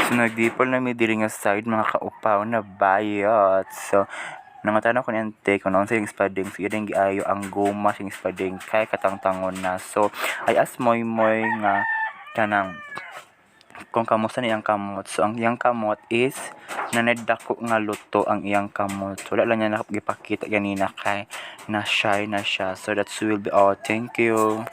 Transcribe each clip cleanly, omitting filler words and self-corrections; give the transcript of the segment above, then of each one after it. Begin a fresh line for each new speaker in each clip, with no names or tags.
So nagdipol na mi diri nga side, mga kaupaw na bayot. So nangatanaw ko ni ante kung naunsa yung spading, so iyang giayo ang goma sa spading kay katangtangon na. So I ask Moy Moy nga kanang kung kamusta na iyang kamot. So ang iyang kamot is nanadako nga luto ang iyang kamot. Wala lang niya nakapagipakita ganina kay na shy na siya. So that will be all. Thank you.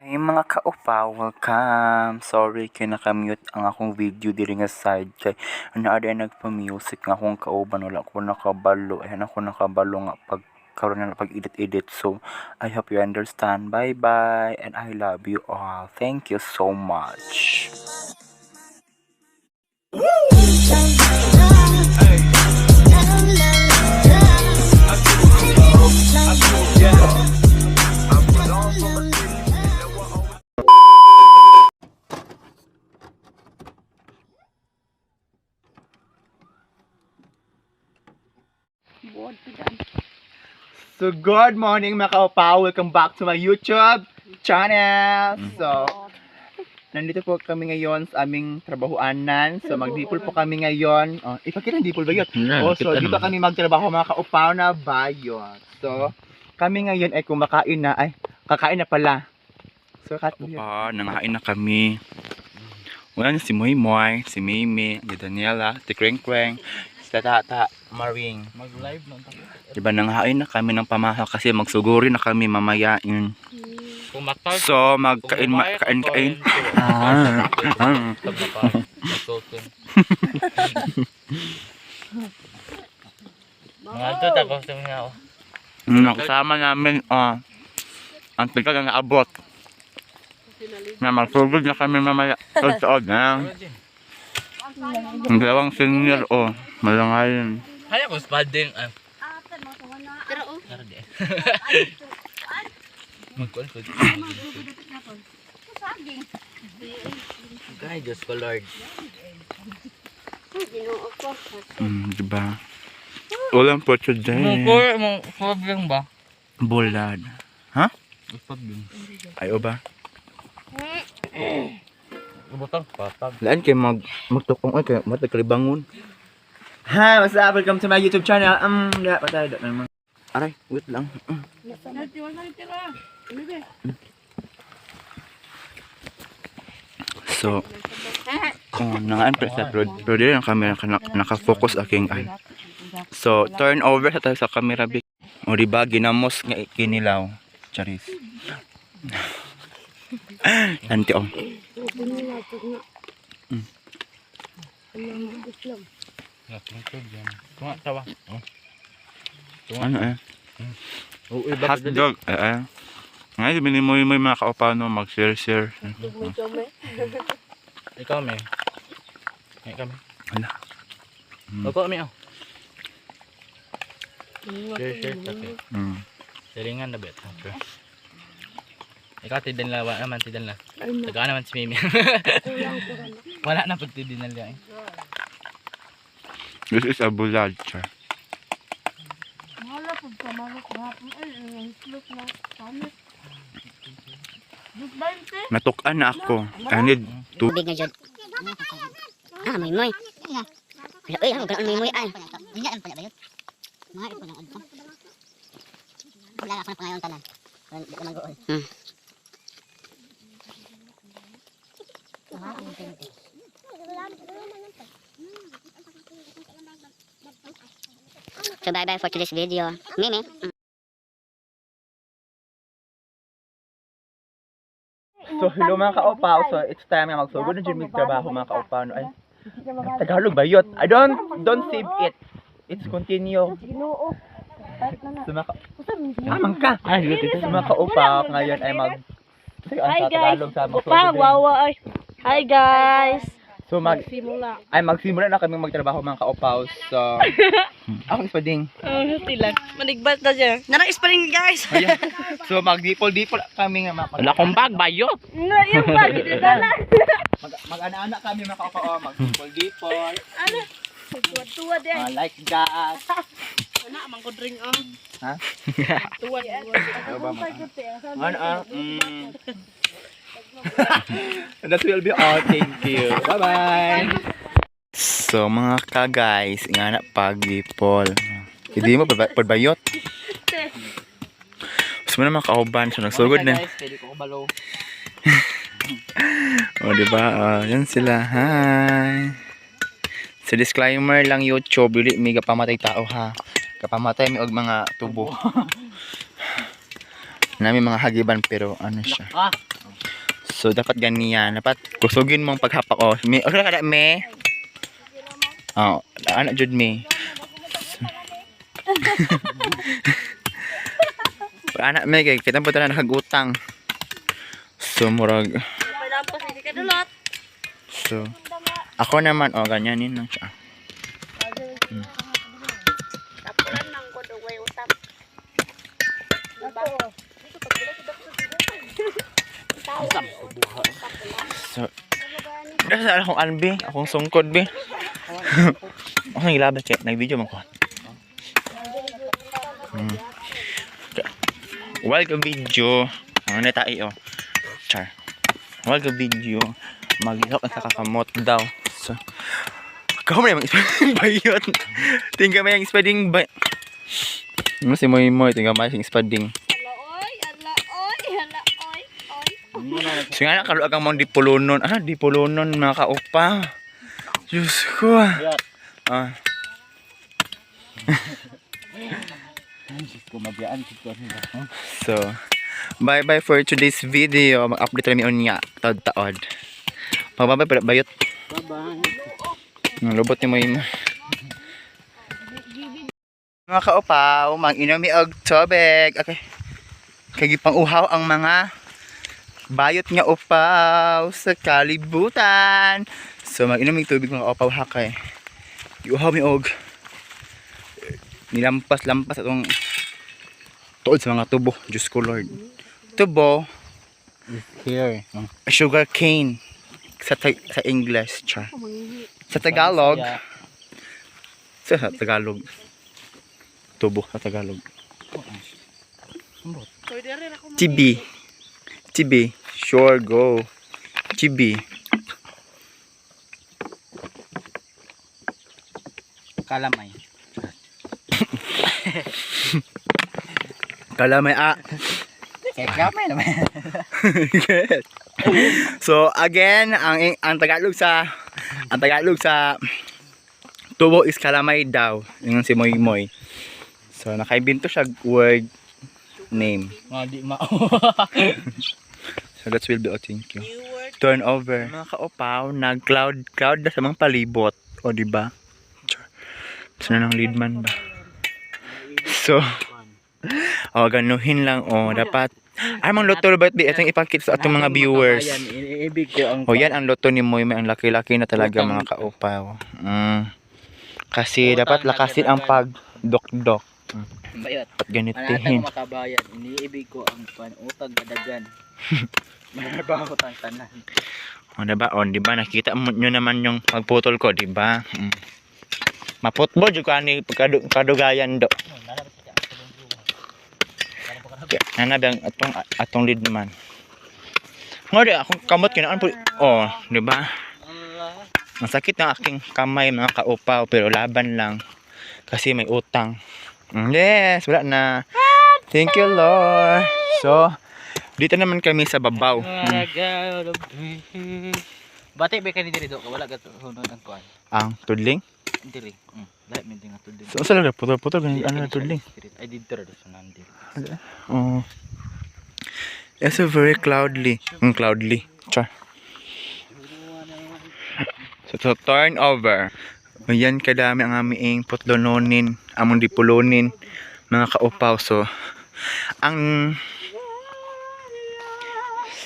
Hey mga kaupaw, welcome. Sorry kay naka-mute ang akong video diri nga side kay naa diay nagpa-music nga akong kauban, wala ko nakabalo. Ayan ako nakabalo nga pag karon na pag edit-edit. So I hope you understand. Bye bye and I love you all. Thank you so much.
So, good morning, mga kaupaw. Welcome back to my YouTube channel. So, nandito po kami ngayon sa aming trabahuanan. So, magdipol po kami ngayon. Oh, ipakita ang dipol ba yun? Oh, so, dito kami magtrabaho, mga kaupaw na bayot. So, kami ngayon ay kumakain na. Ay, kakain na pala. So, kat
Opa, nangain na kami. Wala na si Moy Moy, si Mimi, si Daniela, si Kreng Kreng, si Tata Maring.
Mag-live nun.
Diba, nangain na kami ng pamaha kasi magsuguri na kami mamaya yun.
Pumatay.
So, magkain, kain, kain. Ah, ah.
Mga ito, tapos yung nga ako.
Nakasama namin, ah, ang tagal na naabot. Na magsugod na kami mamaya. Totoo na. Ang dalawang senior, oh, malangayin.
Kaya ko spading. Ah,
Pero oh,
tara di. Magkuhan ko. Ay, Diyos ko Lord.
Ginoo ko.
Diba? Ulam po today.
Mong problem ba?
Bulad.
Problem.
Ay, o ba?
Ubutang patag.
Laan kay magtukong oy kay matagkalibangon.
Hi, what's up? Welcome to my YouTube channel. Da, patay, da, naman.
Aray, wait lang. So, oh, nangaan pa sa pero, pero dili ang camera naka-focus aking ay. So, turn over sa tayo sa camera big. O di ba ginamos nga kinilaw. Charis. Anti oh.
Natungtog yan. Tunga, tawa. Oh.
Ano eh?
Oo, iba
Hot dog. Eh, eh. Ngayon, binimoy mo yung mga kaopano, mag-share-share.
Ikaw, me. Ay, kami.
Hala.
Opo, me, oh. Share, share, kasi. Silingan na bet. Sure. Ikaw, tidan la. Wala naman, tidan la. Taga naman si Mimi. Wala na pag tidan la eh.
This is a bulad, char.
Wala po pa hapon. Ay, ang slot na. Tama.
Natukan na ako. I need to
Tubig na jud. Ah, may moy. Wala oy, ang kaon may moy ay. Wala ang pala bayot. Mga ipo nang adto. Wala ako na pangayon tanan. Di ko man guol. So bye bye for today's video. Mimi.
So, hello mga kaupaw. So, it's time nga magsugod na dyan trabaho, mga kaupaw. No? Ay, Tagalog ba yun? I don't save it. It's continue.
Ginoo.
So, mga Amang ka!
Ay, dito.
So, mga kaupaw, ngayon ay mag... Sige, ang
Hi
sa
guys.
Tagalog sa magsugod
Upang
din.
wawa ay. Hi guys.
So, mag...
Simula.
Ay, magsimula na kami magtrabaho, mga kaupaw. So, ako is pading.
Oh, sila. Manigbat na siya. Narang ispaling guys.
Ayan. So, magdipol-dipol kami nga mga
Wala kong bag, bayot.
Na yung bag dito na.
Mag-ana-ana kami, mga kaupaw. Oh, magdipol-dipol.
Ano? Tuwa din.
Like that.
Ana man ko drink oh.
Ha?
Tuwa.
Ano ba, mga- Ano ah? That will be all. Thank you. Bye-bye.
So mga ka guys, nga na pagipol. Hindi mo pagbayot. Gusto mo na mga kauban, so nagsugod na.
Guys, pwede ko kabalo.
O, di ba? Oh, yan sila. Hi. So disclaimer lang YouTube, dili mi gapamatay tao ha. Kapamatay mi og mga tubo. Nami mga hagiban pero ano siya.
Ah,
So dapat ganiyan, dapat kusugin mong paghapak oh. Mi, okay ka me. Oh, ana jud mi. Ana me kay kita po tanan nakagutang. So murag
Palampas hindi ka dulot.
so ako naman oh ganyanin lang siya.
Tapulan nang ko dugay utang. Diba?
So Nasa akong anbi, akong sungkod bi. Ako nang gilabat kay nag-video man ko. Welcome video. Ano na tayo? Char. Welcome video. Maghihok ang kakakamot daw. So, Kau may mga ispading bayot. Tingnan may ang ispading bay. Ano si Moy Moy, tingnan may ang ispading.
Ala oy, ala oy, ala oy, oy.
So nga na kaluag ang mga dipolonon. Ah, dipolonon mga kaupa. Diyos ko. Ah.
Kumabiyaan ko
So, bye-bye for today's video. Mag-update kami unya taod-taod. Pababay pero bayot.
Bye-bye.
Ang lubot ni Moy. Mga kaupaw, mag-inom mi og tubig. Okay. Kay gipang-uhaw ang mga bayot nga upaw sa kalibutan. So mag-inom mi tubig mga kaupaw ha kay. Giuhaw mi og nilampas-lampas atong tuod sa mga tubo. Diyos ko Lord. Tubo,
Here.
sugar cane sa English, char. Sa Tagalog, sa Tagalog. Tubo sa Tagalog.
Pwede rin ako
Chibi. Chibi. Sure, go. Chibi.
Kalamay.
Kalamay ah.
Kaya kalamay naman.
So again, ang Tagalog sa tubo is kalamay daw. Yung si Moy Moy. So nakaibinto siya word name.
Mga di mao.
So that will be all. Thank you.
New word.
Turn over. Mga kaopaw, nag-cloud cloud na sa mga palibot. O, di ba? Char. Gusto na ng lead man ba? So, o, ganuhin lang. O, dapat. Ay, mang loto ba? Di, itong ipakit sa atong mga viewers.
Iniibig ko ang
O, yan ang loto ni Moy. May ang laki-laki na talaga mga kaopaw. Kasi
Utang
dapat
na
lakasin ang pagdokdok.
Bayot.
Dapat
Ang
ganitihin.
atang makabayan, iniibig ko ang panutag gadagan. Manarbaho tang tanan.
O, diba? O, diba? Nakita mo nyo naman yung pagputol ko, diba? Maputbol, jud ko ani pagkadugayan do. Nanabi ang atong atong lead naman. Ngori akong kamot kinaan po. Oh, di ba? Ang sakit ng aking kamay mga kaupaw pero laban lang kasi may utang. Yes, wala na. Thank you Lord. So, dito naman kami sa babaw.
Bati ba kani diri do ka wala gato hunod ang kuan.
Ang tudling.
Diri. Dai min nga tudling.
So, sa lugar putol-putol ganun ano na tudling.
Ay didto ra do sa nandi.
Oh. It's a very cloudly. Cloudly. Char. So, turn over. Ayan kadami ang aming putlononin, among dipulonin, mga kaupaw. So, ang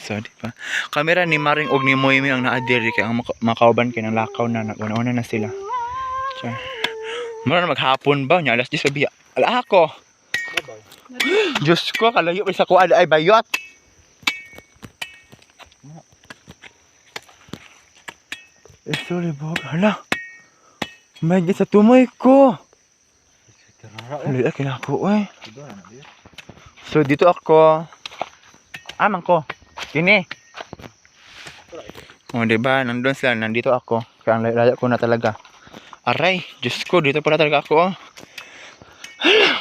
So, di ba? Kamera ni Maring og ni Moymi ang naa diri kay ang mga kauban kay nang lakaw na naguna-una na sila. Char. Mura na maghapon ba? Nya alas 10 sabi. Ala ako. Diyos ko, kalayo pa sa kuan ay bayot. Eh, sorry, bog. Hala. May sa tumoy ko. Hala, kinako eh. So, dito ako. Amang ko. Kini.
O, diba? Nandun sila. Nandito ako. Kaya ang layo ko na talaga. Aray, Diyos ko, dito pala talaga ako. Oh.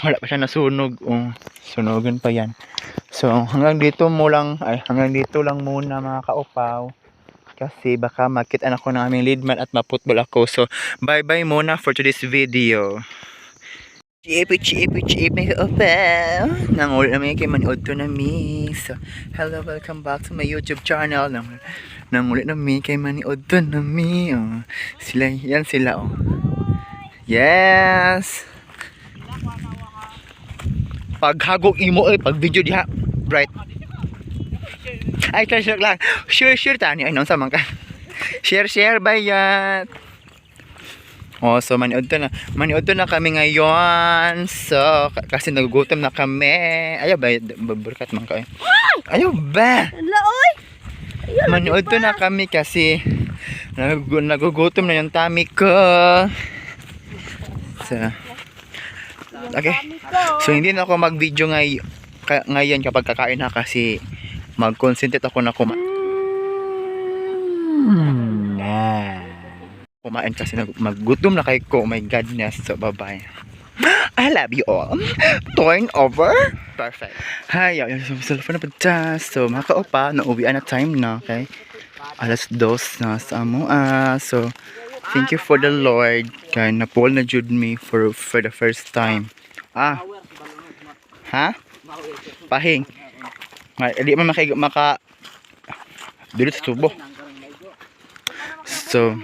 Wala pa siya nasunog. Oh, sunugan pa yan. So, hanggang dito mo lang, ay, hanggang dito lang muna, mga kaupaw. Kasi baka makita ako ng aming leadman at maputbol ako. So, bye-bye muna for today's video. Chipi, chipi, chipi, kaupaw. Nangulit namin kay manood to na mi. So, hello, welcome back to my YouTube channel. Nangulit namin kay maniod to na mi. Oh, sila, yan sila, oh. Yes! Paghagok imo eh, pag video diha. Bright. Ay, share, share lang. Share, share tani. Ay, noon sa man ka. Share, share, bayat. Oh, so maniod to na. Maniod to na kami ngayon. So, kasi nagugutom na kami. Ayaw ba, berkat man ka eh. Ayaw ba?
Laoy!
Manood to na kami kasi nagugutom na yung tummy ko. So, okay. So, hindi na ako mag-video ngayon kapag kakain na kasi mag-concentrate ako na kumain. Kumain kasi maggutom na kay ko. Oh my godness. So, bye-bye. I love you all. Turn over. Perfect. Hi, ayun, so, cellphone na pa. So, mga kaopa, nauwian na time na, okay? 2:00 na sa amoa. So, thank you for the Lord. Kay napol na jud me for the first time. Ah. Ha? Pahing. Nga, di man maka dili sa tubo. So,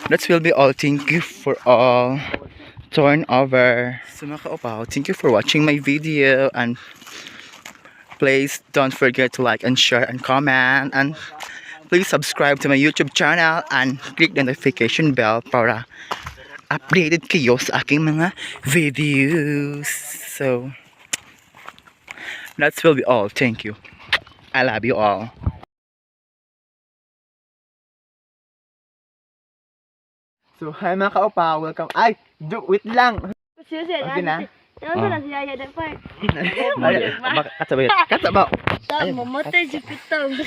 that will be all. Thank you for all. Turn over. So mga kaopaw, thank you for watching my video and please don't forget to like and share and comment and please subscribe to my YouTube channel and click the notification bell para updated kayo sa aking mga videos. So, that will be all. Thank you. I love you all. So, hi mga kaopa, welcome. Ay, wait lang. Okay na?
Ano na siya yaya part?
Katsabay. Katsaba.
Sa mamatay si Pitong.